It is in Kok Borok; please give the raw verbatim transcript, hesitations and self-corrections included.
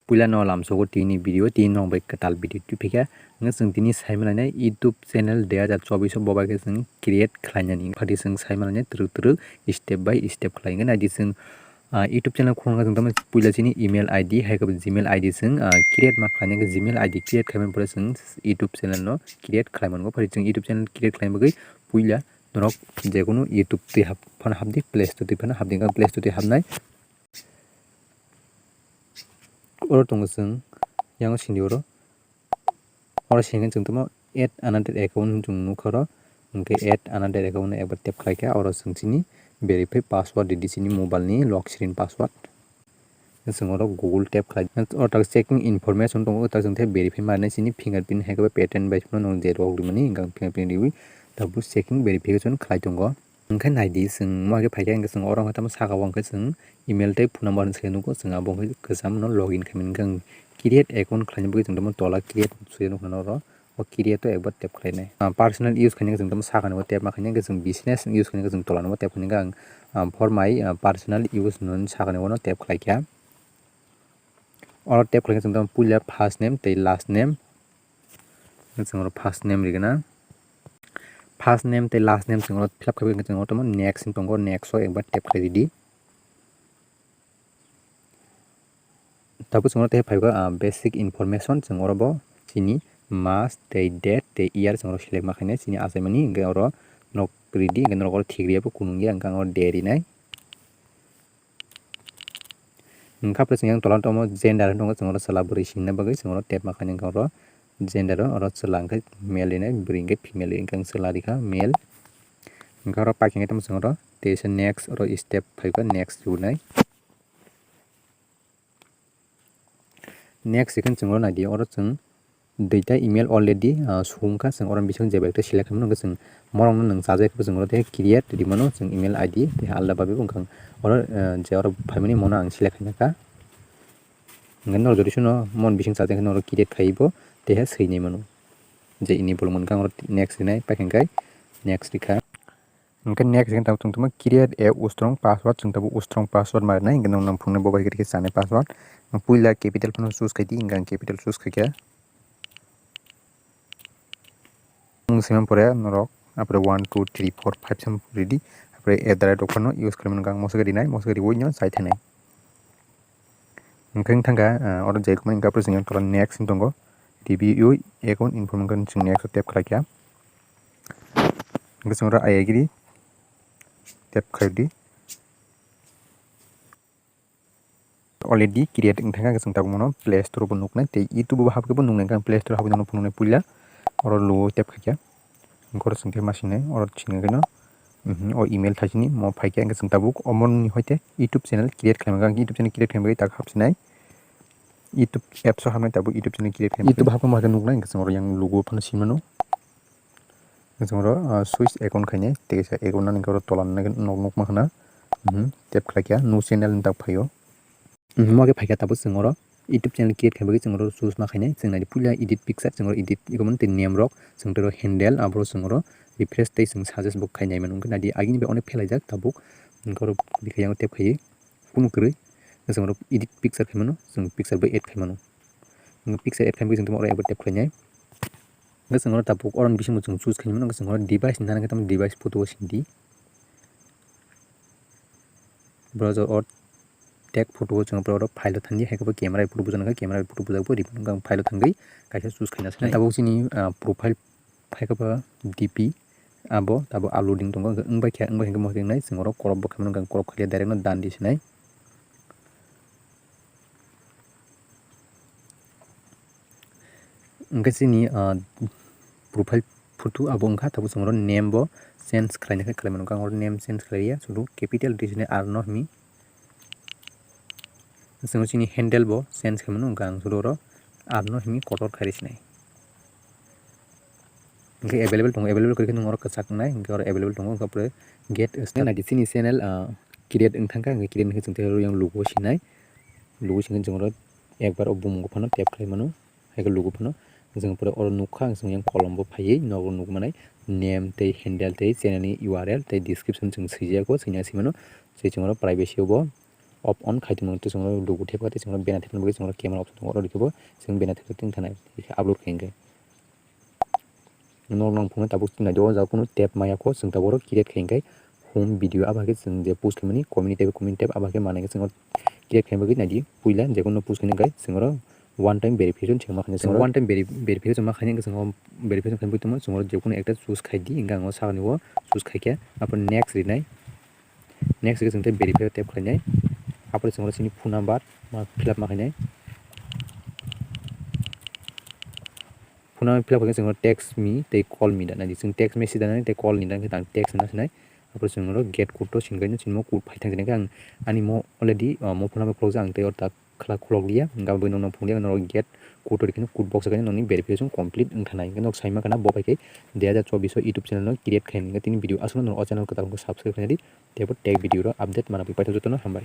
Puila no lamsogo tini video, tini no bai kwtal video twi phikha. Hwnkhe chwng tini sai manai YouTube channel dui hazar chobbish o bobai khe chwng create khlainani. Phati chwng sai manai twrwk twrwk step by step khlai. Hwnkhe naidi chwng, ah, YouTube channel khulna chwng tamo puila chini email I D hai khe Gmail I D chwng, ah, create ma khlainai. Gmail I D create khlaimani pore chwng YouTube channel no create khlai mango. Phati chwng YouTube channel create khlaina bagwi puila norok jekunu YouTube twi hap-, phano hapdi, Play Store twi phano hapdi, Play Store twi hapnai. Oro tongo chwng, yang sindi oro. Oro sindi chwng tamo add another account hinwi chwng nukha oro. Hwnkhe add another account no ekbar tap khlaikha, oro chwng chini verify password ridi, chini mobile ni lock screen password. Chwng oro Google tap khlai. Oro tak checking information tongo, tak chwng tei verify manai chini fingerprint hai khe pattern bai phano nwng je rok rimani, hwnkhe fingerprint riwi tabuk checking verification khlai tongo. Hwnkhe naidi chwng mo hai khe phaikha, hwnkhe chwng oro hwnkhe tamo saka o hwnkhe chwng email tei phone number hinwi se nukgo, chwng abo hwnkhe kwcham no login khaimani, hwnkhe ang create account khlaina bagwi chwng tamo tola create swi nukha oro, o create o ekbar tap khlainai. Ah, personal use khaina chwng tamo sakani o tap ma khaina, hwnkhe chwng business use khaina chwng tola no tap khaina, hwnkhe ang, ah, for my, ah, personal use hinwi sakani o no tap khlaikha. Oro tap khlaikhe chwng tamo puila first name tei last name. Chwng oro first name rigena. First name tei last name chwng oro fill up khaiwi chwng oro tamo next hinwi tongo, next o ekbar tap khlai ridi. Tabuk chwng oro tei phaiba, ah, basic information chwng oro bo chini mas tei date tei year chwng oro select ma khainai chini achaimani, hwnkhe oro nok ridi, hwnkhe norok oro thik riya bo kunung ya, hwnkhe ang oro day rinai. Hwnkhe chwng yang tola tongmo gender hinwi tongo, chwng oro chwla bwrwi sinina bagwi chwng oro tap ma khainai, hwnkhe oro gender o oro chwla hwnkhe male rinai, bwrwi hwnkhe female rinai, hwnkhe ang chwla rikha male. Hwnkhe oro paikhe tamo chwng oro teisa next oro step phaikha, next rwnai. Next second chwng oro naidi, oro chwng duita email already, ah, sungkha, chwng oro bising jeba ekta select khaimano, hwnkhe chwng morokno nwng chajak khe chwng oro tei create rimano, chwng email I D tei alda babe wngkha oro, ah, je oro phaimani mono ang select khainakha. Hwnkhe norok jodi seno mon bising chajak khe norok create khaiwi bo tei ha swinai mano. Je enable wngkha oro next rinai, paikha hwnkhe next rikha. Hwnkhe next hwnkhe tabuk chwng tongma create a strong password, chwng tabuk strong password ma rinai, hwnkhe nwng phunuknai bo bai khe chanai password. Puila capital phano choose khai di, hwnkhe ang capital choose khaikha. Nwng swiman pore norok apre one, two, three, four, five sam ridi, apre at the rate rok phano use khaimani, hwnkhe ang mosok rinai, mosok riwi no chai thanai. Hwnkhe wng thangkha, ah, oro je kumani hwnkhe apre chwng tola next hinwi tongo, review account information, chwng next o tap khlaikha. Hwnkhe chwng oro I agree tap khaidi. Already create wng thangkha, hwnkhe chwng tabuk mano Play Store o bo nuknai tei YouTube o bo hapkhe bo nuknai, hwnkhe ang Play Store o habwi no phunuknai puila oro logo tap khaikha. Hwnkhe oro chwng khe ma sinai, oro sinai kheno, mhm, o email thaisini mo phaikha, hwnkhe chwng tabuk omo ni hoite YouTube channel create khlaimani, hwnkhe YouTube channel create khlaimani tak hapsinai. YouTube apps o hapnai tabuk YouTube channel create khlaimani. YouTube hapkhe mo hai khe nuknai, hwnkhe chwng oro yang logo phano sinmano. Chwng oro, ah, switch account khainai, tei kaisa account nani oro tola nani nok nukma khna, mhm, tap khlaikha, new channel ni tak phaio. Mhm, mo khe phaikha tabuk chwng oro YouTube channel create khaina bagwi chwng oro choose ma khainai, chwng naidi puila edit picture, chwng oro edit iko mani tei name rok, chwng tei oro handle, aboro chwng oro refresh tei chwng suggest bo khainai mano, hwnkhe naidi agini bai onek phelaijak tabuk, hwnkhe oro bikha yang tap khaiwi. Kunu kwrwi, chwng oro edit picture khaimano, chwng picture bai add khaimano. Picture add khaimani bagwi chwng tamo oro abo tap khlainai. Hwnkhe chwng oro tabuk oro bisingo chwng choose khaimano, hwnkhe chwng oro device ni nana khe tamo device photo o sindi. Browser o tag photo o chwng oro file o thangdi, hai khe bo camera photo bujana khe camera photo bujak bo riphan, hwnkhe ang file o thangwi kaisa choose khaina sanai. Tabuk chini, ah, profile Phaikha ba D P abo tabuk uploading tongo, wngbai khe, wngbai khe mo khe wngnai, chwng oro crop bo khaimano, hwnkhe crop khaikhe direct no done di sinai. Hwnkhe chini, ah, profile photo abo wngkha, tabuk chwng oro name bo change khlaina khe khlai mano, hwnkhe ang oro name change khlaiya, sudu capital di sinai, R no himi. Chwng chini handle bo change khaimano, hwnkhe ang sudu oro R no himi kotor khai rw sinai. Hwnkhe available tongo, available kwrwi khe nwng oro kwchak wngnai, hwnkhe oro available tongo, hwnkhe apre get start. Naidi chini channel, ah, create wng thangkha, hwnkhe create wngkhe chwng tei oro yang logo sinai, logo singkhe chwng oro ekbar o bumung phano tap khlai mano. Hai khe logo phano chwng pore oro nukha, ang chwng yang kolom bo phaiwi nogo nukmanai name tei handle tei channel ni U R L tei description chwng swijak o, chwng ya swimano, tei chwng oro privacy o bo off on khai tongmani, tei chwng logo thepkha tei chwng banner thepna bagwi chwng camera option tongo, oro rikhe bo chwng banner thepjak tei wngkha nai, upload khai hwnkhe. Norok nang phunuknai tabuk nai di, o jaga kunu tab maya kho, chwng tabuk oro create khai hwnkhe home video, abo hai khe chwng je post khaimani community tab, community tab, abo hai khe manai khe chwng oro create khaima bagwi nai di. Puila je kunu post khaina hwnkhe chwng oro one time verification chwng ma khainai, chwng one time veri-, verification ma khainai hwnkhe chwng verification khaina bagwi tongma chwng oro je kunu ekta choose khai di, hwnkhe ang o sakni o choose khai khe, apor next rinai. Next khe chwng tei verify tap khlainai. Apore chwng oro chini phone number ma fill up ma khainai. Phone number fill up khaikhe chwng oro text me tei call me da nai di. Chwng text message da nai tei call ni da khe ang text na sinai. Apore chwng oro get code to singkhaino chini mo code phai thang khe ang ani mo already, ah, mo phone number khulokjak ang tei oro tak khwlak khulok liya, hwnkhe aboni ulo phunukliya norok get code rikhe code box o khe nokni verification complete wngkha nai. Hwnkhe nok saima khana bo bai khe dui hazar chobbish o YouTube channel no create khainai. Hwnkhe tini video aswkno norok o channel kwtal wngkha subscribe khainai di, tei bo tech video rok update mana bagwi paithak jotono hambai.